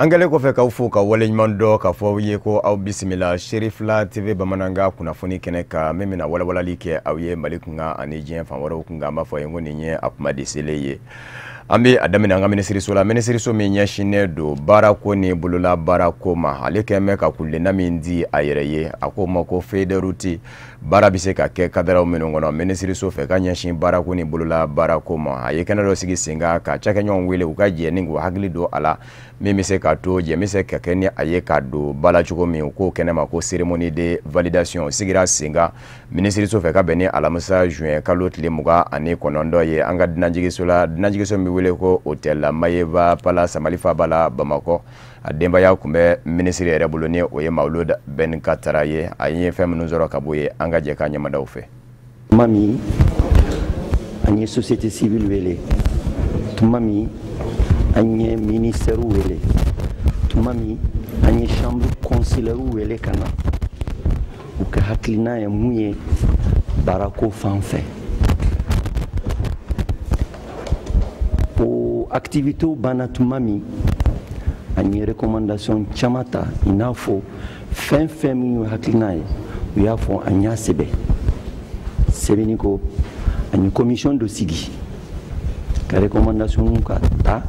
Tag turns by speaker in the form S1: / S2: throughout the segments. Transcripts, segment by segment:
S1: An kɛlen kɔfɛ k'aw fo ka waleɲuman dɔn k'a fɔ aw ye ko aw bisimila Cherifla TV bamanankan kunnafoni kɛnɛ kan min bɛna walawalali kɛ aw ye Mali kunkan ani diɲɛ fan wɛrɛw kunkan. An b'a fɔ a ye ko nin ye a kuma de selen ye. An bɛ a daminɛ an ka minisiriso la, minisiriso min ɲɛsinnen don baarako ni bolola baarako ma. Ale kɛlen bɛ ka kuntilenna min di a yɛrɛ ye, a k'o ma ko feuille de route. Baara bɛ se ka kɛ kadaraw minnu kɔnɔ minisiriso fɛ ka ɲɛsin baarako ni bolola baarako ma. A ye kɛnɛ dɔ sigi sen kan ka cakɛɲɔgɔnw wele u ka jɛ ni k'u hakili don a la, min bɛ se k'a to jɛ bɛ se ka kɛ ni a ye k'a don ba la cogo min. U k'o kɛnɛ ma ko cérémonie de validation sigira sen kan minisiriso fɛ ka bɛn ni alamisa juin kalo tile 29 ye an ka dunanjiginso la, dunanjiginso min bɛ wele ko hôtel Mayeva Palace Mali faaba la Bamakɔ. A denbaya tun bɛ minisiri yɛrɛ bolo ni o ye Mawulud Ben Katara ye. A ye fɛn minnu sɔrɔ ka bɔ yen, an ka jɛ k'a ɲɛmadaw fɛ.
S2: Tuma min an ye société civile wele, tuma min an ye ministère wele, tuma min an ye chambre consulaire wele ka na, u ka hakilina ye mun ye baarako fan fɛ. O activité banna tuma min, an ye recommandation caman ta, i n'a fɔ fɛn fɛn min ye hakilina ye, u y'a fɔ an y'a sɛbɛn. Sɛbɛnni ko an ye commission dɔ sigi ka recommandation ka ta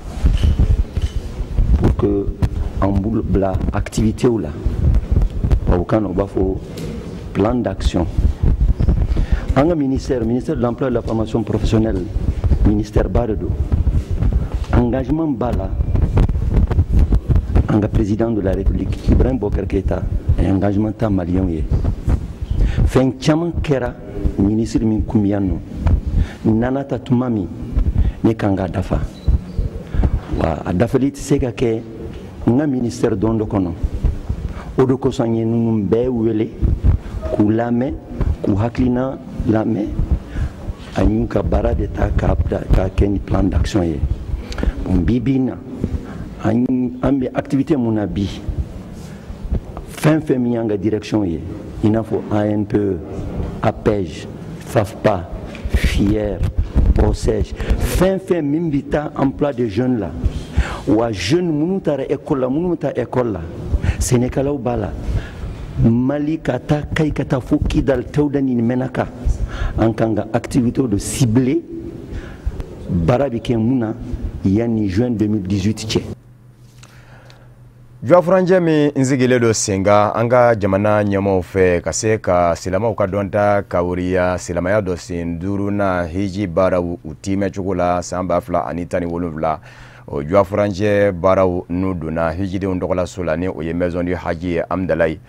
S2: pour que an b'u bila activité la. Tubabukan na u b'a fɔ plan d'action. An ka ministère, ministère de l'emploi et de la formation professionnelle, ministère ba de don. Engagement b'a la. An ka président de la République Ibrahim Boubacar Keïta a ye engagement ta maliyɛnw ye. Fɛn caman kɛra ministre min kun bɛ yan nɔ, n nana ta tuma min ne kan k'a dafa, wa a dafali tɛ se ka kɛ n ka ministère dɔn dɔ kɔnɔ. O de kosɔn an ye ninnu bɛɛ wele k'u lamɛn, k'u hakilina lamɛn, an y'u ka baara de ta k'a kɛ ni plan d'action ye. Bon, bi bi in na an bɛ activité mun na bi, fɛn fɛn min y'an ka direction ye, i n'a fɔ ANPE, APEJ, FAFPA, FIER, PROCEJ, fɛn fɛn min bɛ taa emploi de jeunes la, wa jeunes minnu taara école la, minnu bɛ taa école la, Sénégalaw b'a la, Mali ka taa Kayi ka taa fo Kidal, Tewudani ni Menaka, an kan ka activité dɔ cibler, baara bɛ kɛ mun na yanni juin 2018 cɛ.
S1: Juwafuranjɛ min n sigilen don sen kan an ka jamana ɲɛmaaw fɛ ka se ka silamɛw ka dɔnta kawuriya silamɛya dɔ sen duurunan hiji baaraw u tiimɛ cogo la san 2017, o juwafuranjɛ baaraw n'u donna hijidenw tɔgɔlaso la ni o ye maison du hajj ye Amdalayi.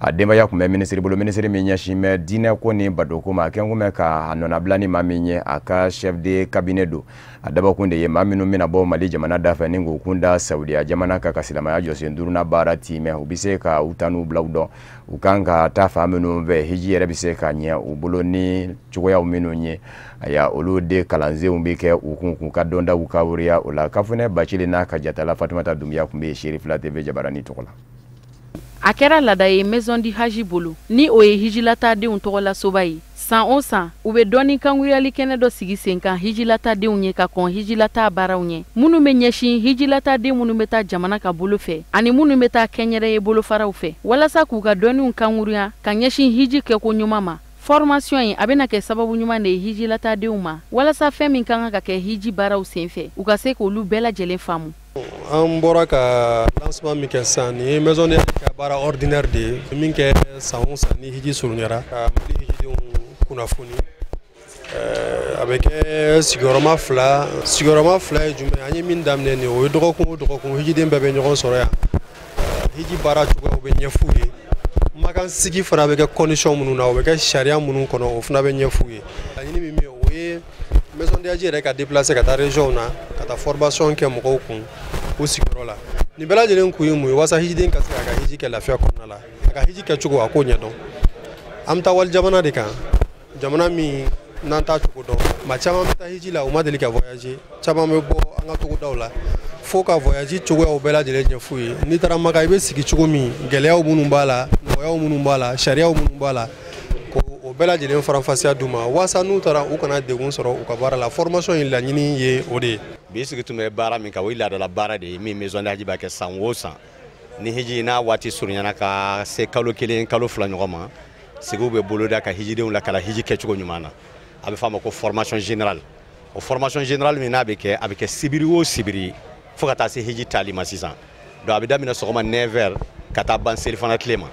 S1: A denbaya tun bɛ minisiri bolo, minisiri min ɲɛsin bɛ diinɛko ni batoko ma, a kɛn kun bɛ ka nɔnabila ni maa min ye a ka chef de cabinet don. A dabɔkun de ye maa minnu bɛna bɔ Mali jamana dafɛ ni k'u kun da Saudiya jamana kan ka silamɛya jɔsen duurunan baara tiimɛ, u bɛ se ka u ta n'u bilaw dɔn, u kan ka taa fan minnu fɛ, hiji yɛrɛ bɛ se ka ɲɛ u bolo ni cogoyaw minnu ye. Aya, olu de kalansenw bɛ kɛ u kun k'u ka dɔndaw kawuriya o la. Kafunɛ Bacili n'a ka jatala Fatumata Dunbiya tun bɛ yen Cherifla TV jabarani tɔgɔ la.
S3: A kɛra laada ye maison du hajj bolo, ni o ye hijilatadenw tɔgɔlasoba ye. San o san, u bɛ dɔnni kankuyali kɛnɛ dɔ sigi sen kan hijilatadenw ye ka kɔn hijilata baaraw ɲɛ, minnu bɛ ɲɛsin hijilataden minnu bɛ taa jamana ka bolo fɛ ani minnu bɛ taa kɛnyɛrɛye bolofaraw fɛ, walasa k'u ka dɔnniw kankuruya ka ɲɛsin hiji kɛko ɲuman ma. Formation in a bɛna kɛ sababu ɲuman de ye hijilatadenw ma, walasa fɛn min ka kan ka kɛ hiji baaraw senfɛ, u ka se k'olu bɛɛ lajɛlen faamu.
S4: An bɔra ka lancement min kɛ sisan, nin ye maison de hajj ka baara ordinaire de ye min kɛ san o san ni hiji surunyara ka Mali hijidenw kunnafoni. A bɛ kɛ sigiyɔrɔma fila. Sigiyɔrɔma fila ye jumɛn? An ye min daminɛ nin ye, o ye dɔgɔkun o dɔgɔkun hijiden bɛɛ bɛ ɲɔgɔn sɔrɔ yan, hiji baara cogoyaw bɛ ɲɛf'u ye, makan sigi fana bɛ kɛ condition minnu na, o bɛ kɛ sariya minnu kɔnɔ, o fana bɛ ɲɛf'u ye. Laɲini min bɛ yen, o ye maison de hajj yɛrɛ ka déplacer ka taa région na ka taa formation kɛ mɔgɔw kun u sigiyɔrɔ la. Nin bɛɛ lajɛlen kun ye mun ye? Walasa hijiden ka se k'a ka hiji kɛ lafiya kɔnɔna la, a ka hiji kɛcogo a k'o ɲɛdɔn. An bɛ taa wali jamana de kan, jamana min n'an t'a cogo dɔn. Maa caman bɛ taa hiji la, u ma deli ka voyager, caman bɛ bɔ an ka togodaw la, fo ka voyage cogoyaw bɛɛ lajɛlen ɲɛf'u ye. N'i taara Maka, i bɛ sigi cogo min, gɛlɛyaw minnu b'a la, nɔgɔyaw minnu b'a la, sariyaw minnu b'a la, ko o o bɛɛ lajɛlen faranfasiya d'u ma walasa n'u taara u kana degun sɔrɔ u ka baara la. Formation in laɲini ye o de ye.
S5: Bi sigi tun bɛ baara min kan, o ye laadala baara de ye min Maison du Hadj b'a kɛ san o san. Ni hiji n'a waati surunyana ka se kalo 1 kalo 2 ɲɔgɔn ma, sigiw bɛ boloda ka hijidenw lakala hiji kɛcogo ɲuman na. A bɛ f'a ma ko formation générale. O formation générale min n'a bɛ kɛ, a bɛ kɛ sibiri o sibiri fo ka taa se hiji taali ma sisan. Donc a bɛ daminɛ sɔgɔma 9h ka taa ban selifana tile ma.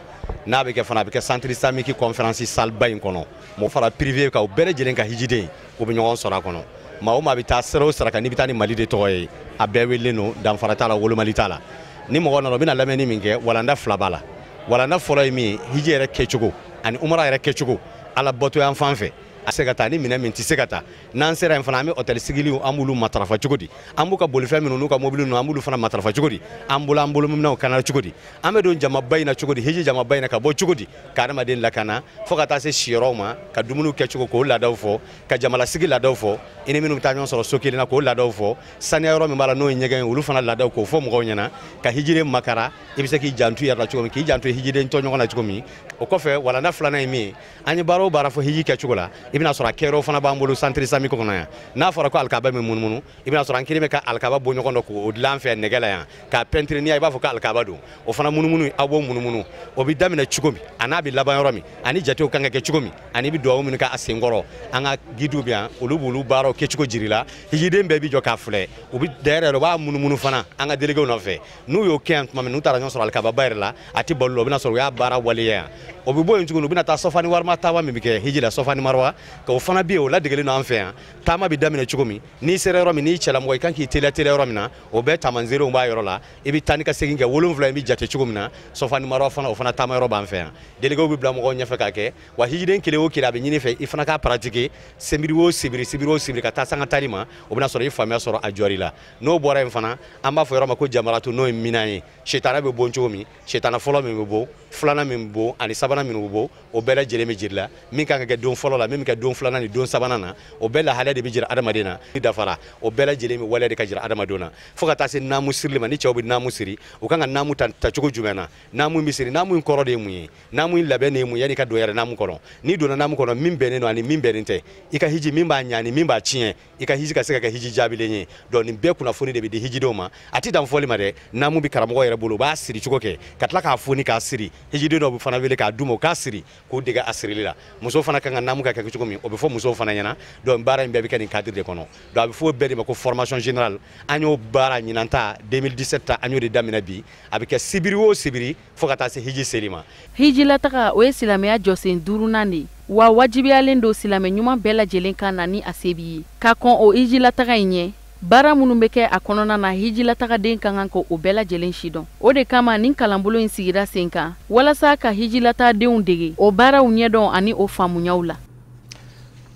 S5: N'a bɛ kɛ fana, a bɛ kɛ centre islamique conférence salle ba in kɔnɔ. Mɔgɔ fara privé kan, u bɛɛ lajɛlen ka hijiden u bɛ ɲɔgɔn sɔrɔ a kɔnɔ. Maa o maa bɛ taa sira o sira kan, n'i bɛ taa ni Mali de tɔgɔ ye, a bɛɛ welelen don, danfara t'a la, wolomali t'a la. Ni mɔgɔ nana, u bɛna lamɛnni min kɛ, walanda 2 b'a la. Walanda fɔlɔ ye min ye, hiji yɛrɛ kɛcogo ani umara yɛrɛ kɛcogo ala bato yan fan fɛ, a se ka taa ni minɛn min tɛ se ka taa. N'an sera yen fana, an bɛ hôtel sigiliw an b'olu matarafa cogo di, an b'u ka bolifɛn minnu n'u ka mobili ninnu an b'olu fana matarafa cogo di, an bolo an bolominɛnw kana cogo di, an bɛ don jamaba in na cogo di, hiji jamaba in na ka bɔ cogo di, ka adamaden lakana fo ka taa se siyɔrɔw ma, ka dumuniw kɛcogo k'o laadaw fɔ, ka jamalasigi laadaw fɔ, i ni minnu bɛ taa ɲɔgɔn sɔrɔ so kelen na k'o laadaw fɔ, saniya yɔrɔ min b'a la n'o ye ɲɛgɛn ye olu fana laadaw k'o fɔ mɔgɔw ɲɛna, ka hijiden makara i bɛ se k'i janto i yɛrɛ la cogo min, k'i janto hijiden tɔɲɔgɔn na cogo min. O kɔfɛ walanda filanan ye min ye, an ye baara o baara fɔ hiji kɛcogo la, i bɛna sɔrɔ a kɛyɔrɔ fana b'an bolo centre islamique kɔnɔ yan. N'a fɔra ko alikaba bɛ munumunu, i bɛna sɔrɔ an kelen bɛ ka alikaba bɔ ɲɔgɔn dɔ k'o dilan an fɛ nɛgɛ la yan k'a pɛntiri, n'i y'a ye i b'a fɔ ko alikaba don. O fana munumunu, aw b'o munumunu, o bɛ daminɛ cogo min a n'a bɛ laban yɔrɔ min, ani jatew kan ka kɛ cogo min, ani i bɛ dugawu minnu kɛ a senkɔrɔ. An ka guidew bɛ yan, olu b'olu baaraw kɛcogo jira i la. Hijiden bɛɛ b'i jɔ k'a filɛ, u bɛ d'ailleurs u b'a munumunu fana an ka délégués nɔfɛ. N'u y'o kɛ yan tuma min, n'u taara ɲɔgɔn sɔrɔ alikababa yɛrɛ la, a tɛ balo la, u bɛna sɔrɔ u y'a baara waleya yan. O bɛ bɔ yen tuguni, u bɛna taa Sɔfa ni Warima taama min bɛ kɛ hiji la, Sɔfa ni Marwa, ka o fana bɛ yen, o ladegelen don an fɛ yan. Taama bɛ daminɛ cogo min, n'i sera yɔrɔ min, n'i cɛlamɔgɔ i kan k'i teliya teliya yɔrɔ min na, o bɛɛ taamanseerew b'a yɔrɔ la. I bɛ taa ni ka segin kɛ 7, i bɛ jate cogo min na. Sɔfa ni Marwa fana, o fana taama yɔrɔ b'an fɛ yan. Délégués bɛ bila mɔgɔw ɲɛfɛ k'a kɛ. Wa hijiden kelen o kelen a bɛ ɲini fɛ i fana k'a pratiquer sibiri o sibiri, sibiri o sibiri ka taa sanga taali ma, o bɛna sɔrɔ i faamuya sɔrɔ a jɔri la. N'o bɔra yen fana, an b'a fɔ yɔrɔ ma ko jamaratu, n'o ye minan ye. Sitana bɛ bon cogo min, sitana fɔlɔ min bɛ bɔ, filanan min bɛ bɔ ani sabanan minnu bɛ bɔ, o bɛɛ lajɛlen bɛ jiri la. Min kan ka kɛ don fɔlɔ la, min bɛ kɛ don filanan ni don sabanan na, o bɛɛ lahalaya de bɛ jira adamaden na. Ni dafara, o bɛɛ lajɛlen bɛ waleya de ka jira adamadenw na. Fo ka taa se naamu sirili ma, ni cɛw bɛ naamu siri, u kan ka naamu ta cogo jumɛn na? Naamu bɛ siri, naamu in kɔrɔ de ye mun ye? Naamu in labɛn de ye mun ye yanni i ka don yɛrɛ naamu kɔnɔ? N'i donna naamu kɔnɔ, min bɛnnen don ani min bɛnnen tɛ, i ka hiji min b'a ɲɛ ani min b'a tiɲɛ, i ka hiji ka se ka kɛ hiji jaabilen ye. Donc nin bɛɛ kunnafoni de bɛ di hijidenw ma. A tɛ dan fɔli ma dɛ, naamu bɛ karamɔgɔ yɛrɛ bolo, u b'a siri cogo kɛ ka tila k'a foni k'a siri. Hijiden dɔw bɛ fana wele k'a d'u ma, u k'a siri k'u dege a sirili la. Muso fana kan ka naamu ka kɛ cogo min, o bɛ fɔ musow fana ɲɛna. Donc baara in bɛɛ bɛ kɛ nin cadre de kɔnɔ. Donc a bɛ fɔ bɛɛ de ma ko formation générale. An y'o baara ɲinan ta 2017 ta, an y'o de daminɛ bi. A bɛ kɛ sibiri o sibiri fo ka taa se hiji seli ma.
S3: Hijilataga o ye silamɛya jɔsen 5nan de ye. Wa wajibiyalen don silamɛ ɲuman bɛɛ lajɛlen kan na ni a se b'i ye. Ka kɔn o hijilataga in ɲɛ, baara minnu bɛ kɛ a kɔnɔna na, hijilatagaden ka kan k'o bɛɛ lajɛlen sidɔn. O de kama nin kalanbolo in sigira sen kan walasa ka hijilataadenw dege o baaraw ɲɛdɔn ani o faamuyaw la.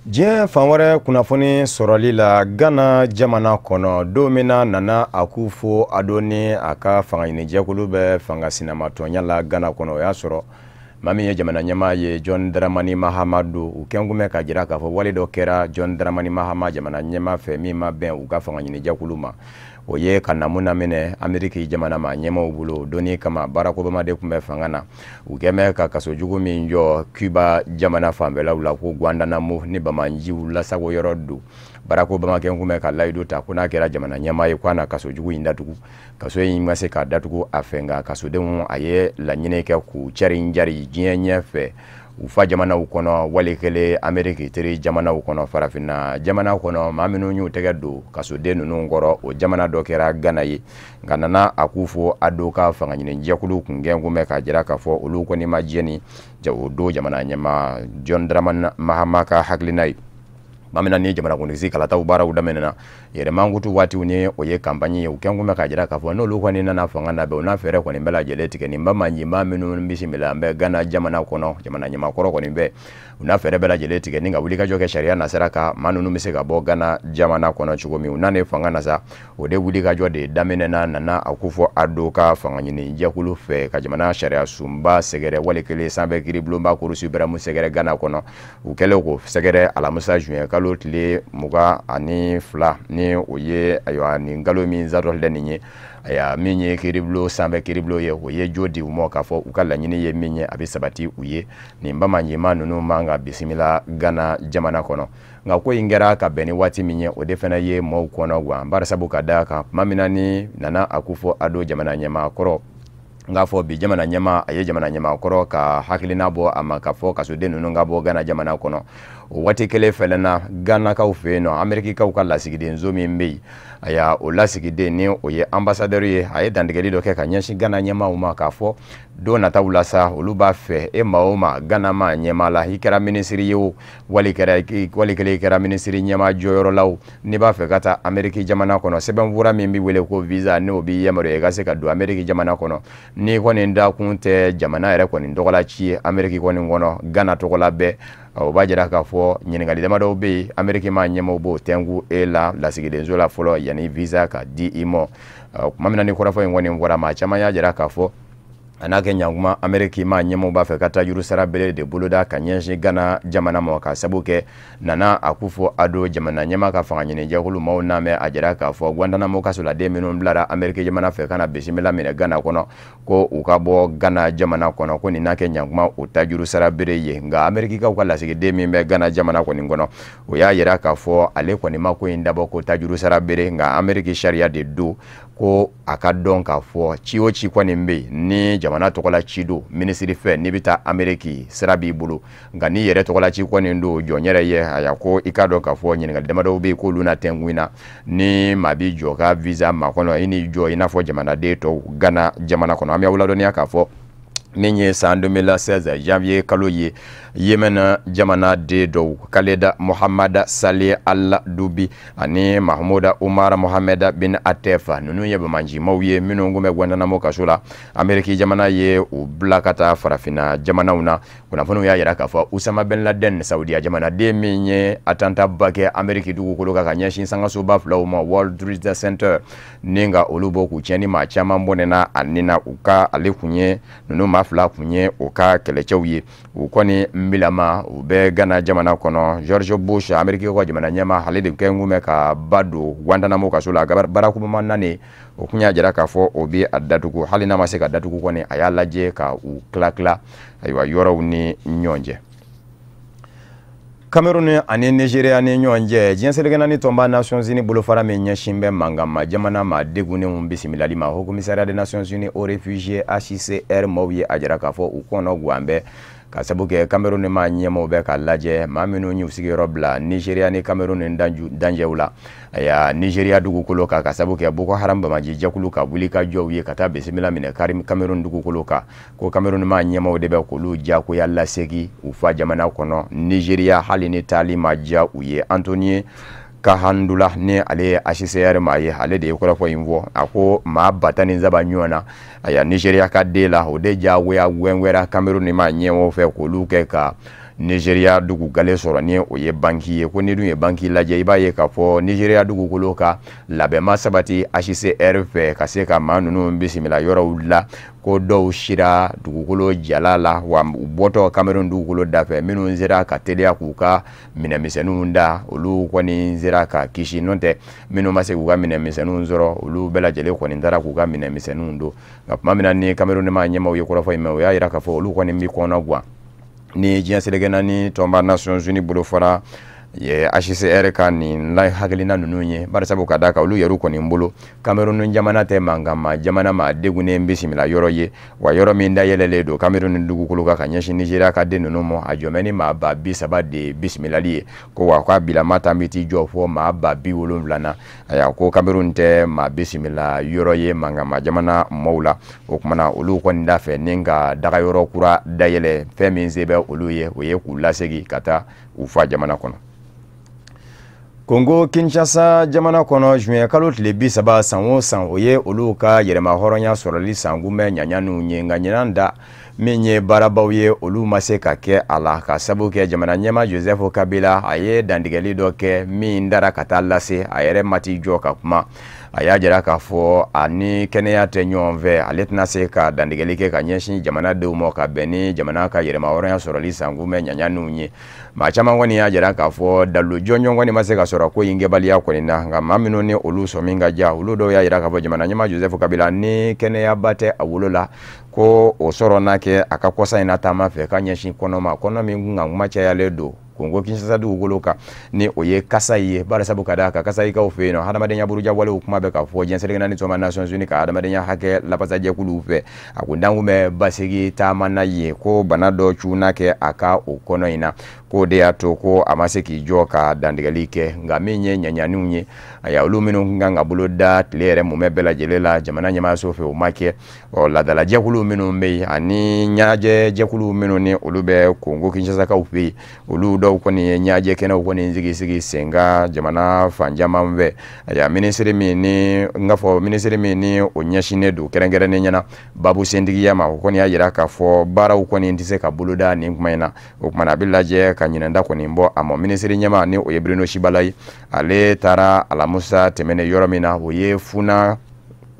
S1: Diɲɛ fan wɛrɛ kunnafoni sɔrɔli la, Ghana jamana kɔnɔ, don min na Nana Akufo-Addo ni a ka fangaɲinijɛkulu bɛ fanga sinamatɔnya la Ghana kɔnɔ, o y'a sɔrɔ maa min ye jamana ɲɛmaa ye John Dramani Mahama don, u kɛn kun bɛ ka jira k'a fɔ wale dɔ kɛra John Dramani Mahama jamana ɲɛmaa fɛ min ma bɛn u ka fangaɲinijɛkulu ma. O ye ka namu minɛ Ameriki jamana ma ɲɛmaaw bolo donni kama Barack Obama de tun bɛ fanga na. U kɛn bɛ ka kasojugu min jɔ Cuba jamana fanfɛlaw la ko Guantanamo ni bamanjiw lasago yɔrɔ don. Barack Obama kɛn kun bɛ ka layidu ta ko n'a kɛra jamana ɲɛmaa ye ko a na kasojugu in datugu. Kaso in ma se ka datugu a fɛ, nka kasodenw a ye laɲini kɛ k'u cari jari diɲɛ ɲɛfɛ u fa jamanaw kɔnɔ, wali kelen Ameriki teri jamanaw kɔnɔ, farafinna jamana kɔnɔ. Maa minnu y'u tɛgɛ don kasoden ninnu kɔrɔ, o jamana dɔ kɛra Ghana ye. Nka Nana Akufo-Addo ka fangaɲinijɛkulu kun gɛn kun bɛ k'a jira k'a fɔ olu kɔni ma jɛ ni o don jamana ɲɛmaa John Dramani Mahama ka hakilina ye. Maa min na ni jamanakuntigi kalataw baaraw daminɛna yɛrɛmankutu waatiw ni o ye campagne ye, u kɛn kun bɛ k'a jira k'a fɔ n'olu kɔni nana fanga labɛn, u n'a fɛɛrɛ kɔni bɛɛ lajɛlen tigɛ nin bamanjimaa minnu bisimila an bɛ Ghana jamana kɔnɔ, jamana ɲɛmaakɔrɔ kɔni bɛ u n'a fɛɛrɛ bɛɛ lajɛlen tigɛ ni ka wulikajɔ kɛ sariya nasira kan maa ninnu bɛ se ka bɔ Ghana jamana kɔnɔ cogo min. U nana fanga na sa, o de wulikajɔ de daminɛna Nana Akufo-Addo ka fangaɲini jɛkulu fɛ ka jamana sariya sunba sɛgɛrɛ, wali kelen sanfɛ kiiribulonba Cour suprême sɛgɛrɛ Ghana kɔnɔ. U kɛlen k'o sɛgɛrɛ alamisa juin kalo kalo tile 22 ni o ye ayiwa nin kalo min zadɔ filɛ nin ye. Ayiwa, min ye kiiribulon sanfɛ kiiribulon ye, o ye jo di u ma k'a fɔ u ka laɲini ye min ye, a bɛ sabati u ye. Nin bamanjima ninnu man ka bisimila Gana jamana kɔnɔ. Nka ko in kɛra ka bɛn ni waati min ye, o de fana ye maaw kɔnɔ gan, barisabu ka da kan tuma min na ni Nana Akufo Addo jamana ɲɛmaa kɔrɔ, n k'a fɔ bi jamana ɲɛmaa, a ye jamana ɲɛmaa kɔrɔ ka hakilina bɔ a ma k'a fɔ kasoden ninnu ka bɔ Gana jamana kɔnɔ. O waati kelen fɛnɛ na, Ganakaw fɛ yen nɔ, Amerikikaw ka lasigidenso min bɛ yen, aya o lasigiden ni o ye ambassadeur ye, a ye dantigɛli dɔ kɛ ka ɲɛsin Gana ɲɛmaaw ma k'a fɔ don nataw la sa, olu b'a fɛ e maa o maa Gana ma ɲɛmaa la, i kɛra minisiri ye o, wali kɛra i kɛra minisiri ɲɛmaa jɔyɔrɔ la o, n'i b'a fɛ ka taa Ameriki jamana kɔnɔ, sɛbɛnfura min bɛ wele ko visa, n'o b'i yamaruya i ka se ka don Ameriki jamana kɔnɔ, n'i kɔni dakun tɛ jamana yɛrɛ kɔni tɔgɔla ci ye Ameriki kɔni kɔnɔ, Gana tɔgɔla bɛɛ, o b'a jira k'a fɔ ɲininkali damadɔw bɛ yen, Ameriki maa ɲɛmaaw b'o tɛnku e la lasigidenso la fɔlɔ yanni visa ka di i ma. Tuma min na ni kɔrɔfɔ in kɔni fɔra, maa caman y'a jira k'a fɔ a n'a kɛ ɲankuma Ameriki maa ɲɛmaaw b'a fɛ ka taa juru sara bere de boloda ka ɲɛsin Gana jamana ma, ka sabu kɛ Nana Akufo Addo jamana ɲɛmaa ka fanga ɲini jɛkulu maaw n'a mɛn a jira k'a fɔ Guantanamo kasoladen minnu bilara Ameriki jamana fɛ ka na bisimila minɛ Gana kɔnɔ, ko u ka bɔ Gana jamana kɔnɔ, ko nin n'a kɛ ɲankuma o tajuru sara bere ye. Nka Amerikikaw ka lasigiden min bɛ Gana jamana kɔni kɔnɔ, o y'a jira k'a fɔ ale kɔni ma ko in dabɔ ko tajuru sara bere, nka Ameriki sariya de don ko a ka dɔn k'a fɔ ci o ci kɔni bɛ yen ni jamana tɔgɔla ci don minisiri fɛ, n'i bɛ taa Ameriki, sira b'i bolo, nka n'i yɛrɛ tɔgɔla ci kɔni don jɔn yɛrɛ ye, a ko i k'a dɔn k'a fɔ ɲininkali damadɔw bɛ yen k'olu na tɛnkun in na ni maa b'i jɔ ka visa makɔnɔ, i n'i jɔ i n'a fɔ jamanaden tɔw Gana jamana kɔnɔ. An bɛ aw ladɔnniya k'a fɔ min ye san 2016 janvier kalo ye, Yemen jamana den dɔw, Khaled Mohamad Saleh Al Dubi ani Mahmoud Umar Mohamed bin Atef, ninnu ye bamajimaw ye minnu kun bɛ Guantanamo kaso la. Ameriki jamana ye u bila ka taa farafinna jamanaw na. Kunnafoniw y'a jira k'a fɔ Usama Ben Laden, Saudiya jamanaden min ye attentat ba kɛ Ameriki dugukolo kan ka ɲɛsin sangasoba filaw ma, World Trade Center, ni ka olu bɔ k'u tiɲɛ, ni maa caman bɔnɛna a ni na, u ka ale kun ye ninnu maa fila kun ye o ka kɛlɛcɛw ye. U kɔni bilama u bɛ Gana jamana kɔnɔ. George Bush, Ameriki ka jamana ɲɛmaa, ale de kɛ kun bɛ ka ba don Guantanamo kaso la. Barack Obama nani, o kun y'a jira k'a fɔ o bɛ a datugu, hali n'a ma se ka datugu kɔni, a y'a lajɛ ka u tila tila ayiwa yɔrɔw ni ɲɔgɔn cɛ. Cameroun ani Nigeria ni ɲɔgɔn cɛ, diɲɛ seleke naani tɔnba Nations Unies bolofara min ɲɛsin bɛ mankanma jamana ma degunnenw bisimilali ma, Haut Commissariat des Nations Unies aux réfugiés, HCR maaw ye a jira k'a fɔ u kɔnɔ gan bɛɛ ka sabu kɛ Cameroun maa ɲɛmaaw bɛ k'a lajɛ maa minnu y'u sigiyɔrɔ bila Nigeria ni Cameroun danjɛw la, aya Nigeria dugukolo kan, ka sabu kɛ Boko Haram bamaji jɛkulu ka wuli ka jɔw ye ka taa bisimila minɛ Cameroun dugukolo kan, ko Cameroun maa ɲɛmaaw de bɛ k'olu diyagoya lasegi u fa jamana kɔnɔ Nigeria, hali ni taali ma diya u ye. Anthony Kahandula, ni ale ye HCR maa ye, ale de ye kɔrɔfɔ in fɔ. A ko maa 13 ɲɔgɔn na, aya Nigeria ka den la, o de diyagoya gɛngɛra Cameroun maa ɲɛmaaw fɛ k'olu kɛ ka Nigeria dugu gale sɔrɔ, ni o ye banki ye. Ko ni dun ye banki lajɛ, i b'a ye k'a fɔ Nigeria dugukolo ka labɛn ma sabati HCR fɛ ka se ka maa ninnu bisimila yɔrɔw la, ko dɔw sira dugukolo jala la, wa u bɔtɔ Cameroun dugukolo dafɛ, minnu sera ka teliya k'u ka minɛmisɛnninw da, olu kɔni sera ka kisi, n'o tɛ minnu ma se k'u ka minɛmisɛnninw sɔrɔ, olu bɛɛ lajɛlen kɔni taara k'u ka minɛmisɛnninw don. Nka tuma min na ni Cameroun maa ɲɛmaaw ye kɔrɔfɔ in mɛn, o y'a jira k'a fɔ olu kɔni bɛ kɔnɔ gan ni diɲɛ seleke naani tɔnba Nations Unies bolofara ye HCR ka nin hakilina ninnu ye, barisabu ka d'a kan olu yɛrɛ kɔni bolo, Cameroun jamana tɛ mankanma jamana ma degunnen bisimila yɔrɔ ye, wa yɔrɔ min dayɛlɛlen don Cameroun dugukolo kan ka ɲɛsin Nigeria ka den ninnu ma, a jɔnbɛ ni maa 30,000 de bisimilali ye, ko wa k'a bilama ta bɛ t'i jɔ fɔ maa 70,000 na. Ayiwa, ko Cameroun tɛ maa bisimila yɔrɔ ye mankanma jamana maaw la. O kumana olu kɔni da fɛ ni ka dagayɔrɔ kura dayɛlɛ, fɛn min se bɛ olu ye, o ye k'u lasegin ka taa u fa jamana kɔnɔ. Kongo Kinshasa jamana kɔnɔ, juin kalo tile 30 san o san, o ye olu ka yɛrɛma hɔrɔnya sɔrɔli sankunbɛn ɲaɲaniw ye. Nka ɲinan da min ye baarabaw ye, olu ma se ka kɛ a la, ka sabu kɛ jamana ɲɛmaa Joseph Kabila, a ye dantigɛli dɔ kɛ min dara ka taa lase a yɛrɛ ma t'i jɔ ka kuma. A y'a jira k'a fɔ a ni kɛnɛya tɛ ɲɔgɔn fɛ, ale tɛna se ka dantigɛli kɛ ka ɲɛsin jamanadenw ma ka bɛn ni jamana ka yɛrɛmahɔrɔnya sɔrɔli sankunbɛn ɲaɲaninw ye. Maa caman kɔni y'a jira k'a fɔ dalilu jɔnjɔn kɔni ma se ka sɔrɔ ko in kɛbaliya kɔni na, nka maa minnu ni olu sɔmi ka ja, olu dɔw y'a jira k'a fɔ jamana ɲɛmaa Joseph Kabila ni kɛnɛyaba tɛ a wolo la, ko o sɔrɔ n'a kɛ a ka kɔsa in na taama fɛ ka ɲɛsin kɔnɔ ma, kɔnɔ min kun ka kuma cayalen don Kongo Kinshasa dugukolo kan, ni o ye Kasayi ye. Bari sabu ka d'a kan Kasayikaw fɛ yen nɔ, hadamadenya burujawalew kuma bɛ ka fɔ diɲɛ seleke naani tɔnba Nations Unies ka hadamadenya hakɛ lafasajɛkuluw fɛ. A kun dankun bɛ basigi taama na yen, ko bana dɔ cunna kɛ a ka o kɔnɔ in na, k'o de y'a to ko a ma se k'i jɔ ka dantigɛli kɛ. Nka min ye ɲaɲaniw ye, ayiwa, olu minnu kun kan ka bolo da tile yɛrɛ mumɛ bɛɛ lajɛlen la jamana ɲɛmaayaso fɛ, o ma kɛ. Ɔ laadalajɛkulu minnu bɛ yen ani ɲɛnajɛjɛkulu minnu ni olu bɛ Kongo Kinshasakaw fɛ yen, olu dɔw kɔni ye ɲɛnajɛ kɛnɛw kɔni sigi sen kan jamana fan caman fɛ. Ayiwa, minisiri min ni n ka fɔ minisiri min ni o ɲɛsinnen don kɛrɛnkɛrɛnnen ɲɛna babu sentigiya ma, o kɔni y'a jira k'a fɔ baaraw kɔni tɛ se ka boloda nin kuma in na. O kumana a bɛ lajɛ ka ɲinɛnda kɔni bɔ a ma. Minisiri ɲɛmaa ni o ye Bruno Tshibala ye, ale taara alamusa tɛmɛnen yɔrɔ min na, o ye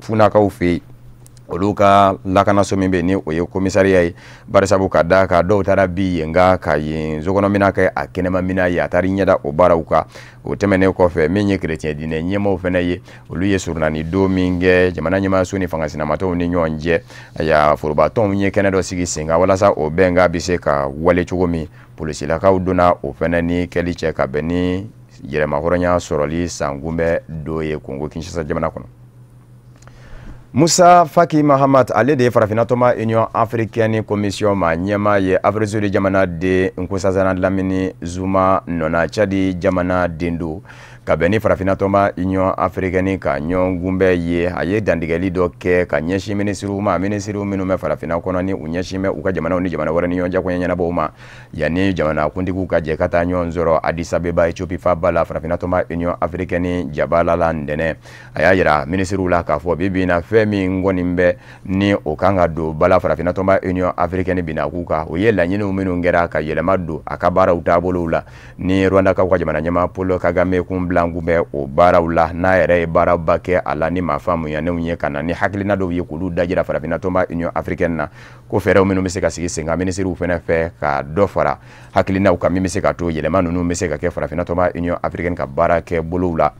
S1: Funakaw fɛ yen, olu ka lakanaso min bɛ yen ni o ye komisariya ye. Barisabu ka d'a kan dɔw taara bi yen nka ka yen sokɔnɔmina kɛ a kɛnɛmamina ye, a taara ɲɛda o baaraw kan. O tɛmɛnen kɔfɛ, min ye kerecɛn diinɛ ɲɛmaaw fana ye, olu ye surunani don min kɛ jamana ɲɛmaayaso ni fanga sinamatɔw ni ɲɔgɔn cɛ, ayiwa, forobatɔnw ye kɛnɛ dɔ sigi sen kan walasa o bɛnkan bɛ se ka wale cogo min. Polisilakaw donna o fana ni kɛli cɛ ka bɛn ni yɛrɛmahɔrɔnya sɔrɔli sankunbɛn dɔ ye Kongo Kinshasa jamana kɔnɔ. Musa Faki Mahamat, ale de ye farafinna tɔnba Union africaine commission ma ɲɛmaa ye. Afrique du Sud jamana den Nkosazana Dlamini Zuma nɔna Tchad jamana den don ka bɛn ni farafinna tɔnba Union africaine ka ɲɔgɔn kunbɛn ye. A ye dantigɛli dɔ kɛ ka ɲɛsin minisiriw ma, minisiriw minnu bɛ farafinna kɔnɔ ni u ɲɛsin bɛ u ka jamanaw ni jamana wɛrɛ ni ɲɔgɔn cɛ koɲɛ ɲɛnabɔw ma, yanni jamana kuntigiw ka jɛ ka taa ɲɔgɔn sɔrɔ Addis Abeba, Ethiopie faaba la, farafinna tɔnba Union africaine jabala la ntɛnɛn. A y'a jira minisiriw la k'a fɔ bi bi in na, fɛn min kɔni bɛ ni o kan ka don bala farafinna tɔnba Union africaine binakun kan, o ye laɲiniw minnu kɛra ka yɛlɛma don a ka baaraw taabolow la, ni Rwandakaw ka jamana ɲɛmaa Paul Kagame kun bila kun bɛ o baaraw la, n'a yɛrɛ ye baaraba kɛ a la ni maa faamuyanenw ye ka na ni hakilina dɔw ye k'olu dajira farafinna tɔnba Union africaine na, ko fɛɛrɛw minnu bɛ se ka sigi sen kan minisiriw fana fɛ ka dɔ fara hakilinaw kan min bɛ se ka to yɛlɛma ninnu bɛ se ka kɛ farafinna tɔnba Union africaine ka baara kɛ bolow la,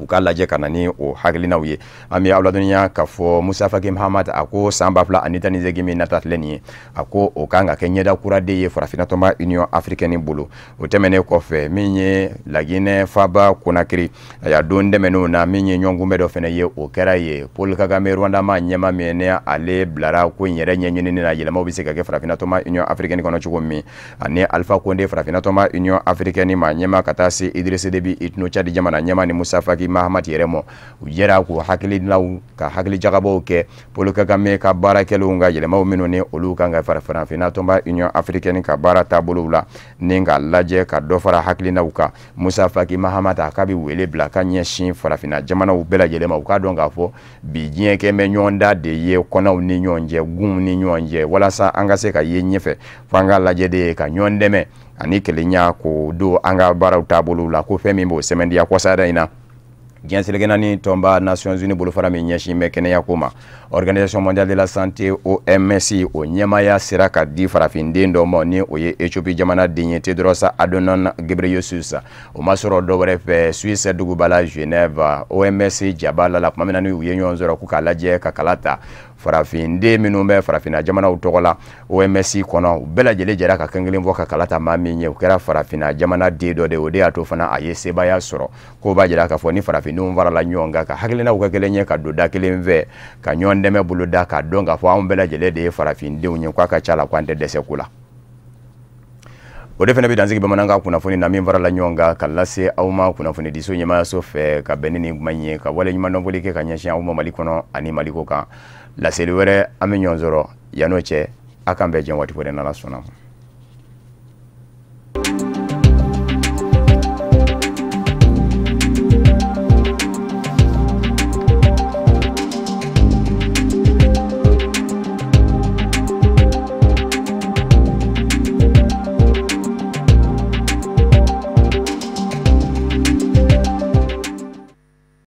S1: u k'a lajɛ ka na ni o hakilinaw ye. An bɛ aw ladɔnniya k'a fɔ Musa Faki Mahamat, a ko san 2018 min nata filɛ nin ye, a ko o kan ka kɛ ɲɛda kura de ye farafinna tɔnba Union africaine bolo. O tɛmɛnen kɔfɛ, min ye Laginɛ faaba Conakry, a don tɛmɛnenw na, min ye ɲɔgɔnkunbɛn dɔ fana ye, o kɛra ye Paul Kagame, Rwanda ma ɲɛmaa min ni ale bilara ko in yɛrɛ ɲɛɲinini na, yɛlɛmaw bɛ se ka kɛ farafinna tɔnba Union africaine kɔnɔ cogo min, ani Alpha Condé, farafinna tɔnba Union africaine ma ɲɛmaa, ka taa se Idriss Déby Itno, Tchad jamana ɲɛmaa, ni Musa Faki Mahamat yɛrɛ mɔ. U jɛra k'u hakilinaw ka hakili jagabɔw kɛ Paul Kagame ka baarakɛlenw ka yɛlɛmaw minnu ni olu kan ka farafinna tɔnba Union africaine ka baara taabolow la, ni k'a lajɛ ka dɔ fara hakilinaw kan. Musa Faki Mahamat, a k'a bɛ wele bila ka ɲɛsin farafinna jamanaw bɛɛ lajɛlen ma, u k'a dɔn k'a fɔ bi diɲɛ kɛ bɛ ɲɔgɔn da de ye kɔnɔw ni ɲɔgɔn cɛ, gunw ni ɲɔgɔn cɛ, walasa an ka se ka ye ɲɛfɛ, fo an k'a lajɛ de ye ka ɲɔgɔn dɛmɛ ani kelenya k'o don an ka baaraw taabolow la. Ko fɛn min b'o sɛmɛntiya kɔsada in na, diɲɛ seleke naani tɔnba Nations Unies bolofara min ɲɛsin bɛ kɛnɛya ko ma, Organisation mondiale de la santé, OMS, o ɲɛmaaya sera ka di farafinden dɔ ma, ni o ye Ethiopie jamana den ye, Tedros Adhanom Ghebreyesus. O ma sɔrɔ dɔwɛrɛ fɛ, Suisse duguba la Genève, OMS jabala la, tuma min na ni u ye ɲɔgɔn sɔrɔ k'u k'a lajɛ ka kala ta farafinden minnu bɛ farafinna jamanaw tɔgɔ la OMS kɔnɔ, u bɛɛ lajɛlen jɛra ka kan kelen fɔ ka kala ta maa min ye, o kɛra farafinna jamana den dɔ de ye. O de y'a to fana a ye sebaaya sɔrɔ. K'o b'a jira k'a fɔ ni farafindenw farala ɲɔgɔn kan ka hakilinaw kɛ kelen ye, ka don da kelen fɛ, ka ɲɔgɔn dɛmɛ bolo da, k'a dɔn k'a fɔ anw bɛɛ lajɛlen de ye farafindenw ye, k'a ka ca la k'an tɛ dɛsɛ ko la. O de fana bɛ dansigi bamanankan kunnafoni na min farala ɲɔgɔn kan ka lase aw ma kunnafonidiso ɲɛmaayaso fɛ ka bɛn ni nin kuma in ye, ka wale ɲuman dɔn kɛ ka ɲɛsin aw ma Mali kɔnɔ ani Mali kɔ kan. Laseli wɛrɛ, an bɛ ɲɔgɔn sɔrɔ. Yan'o cɛ, a k'an bɛn diɲɛ waati wɛrɛ, n'Ala sɔnna ma.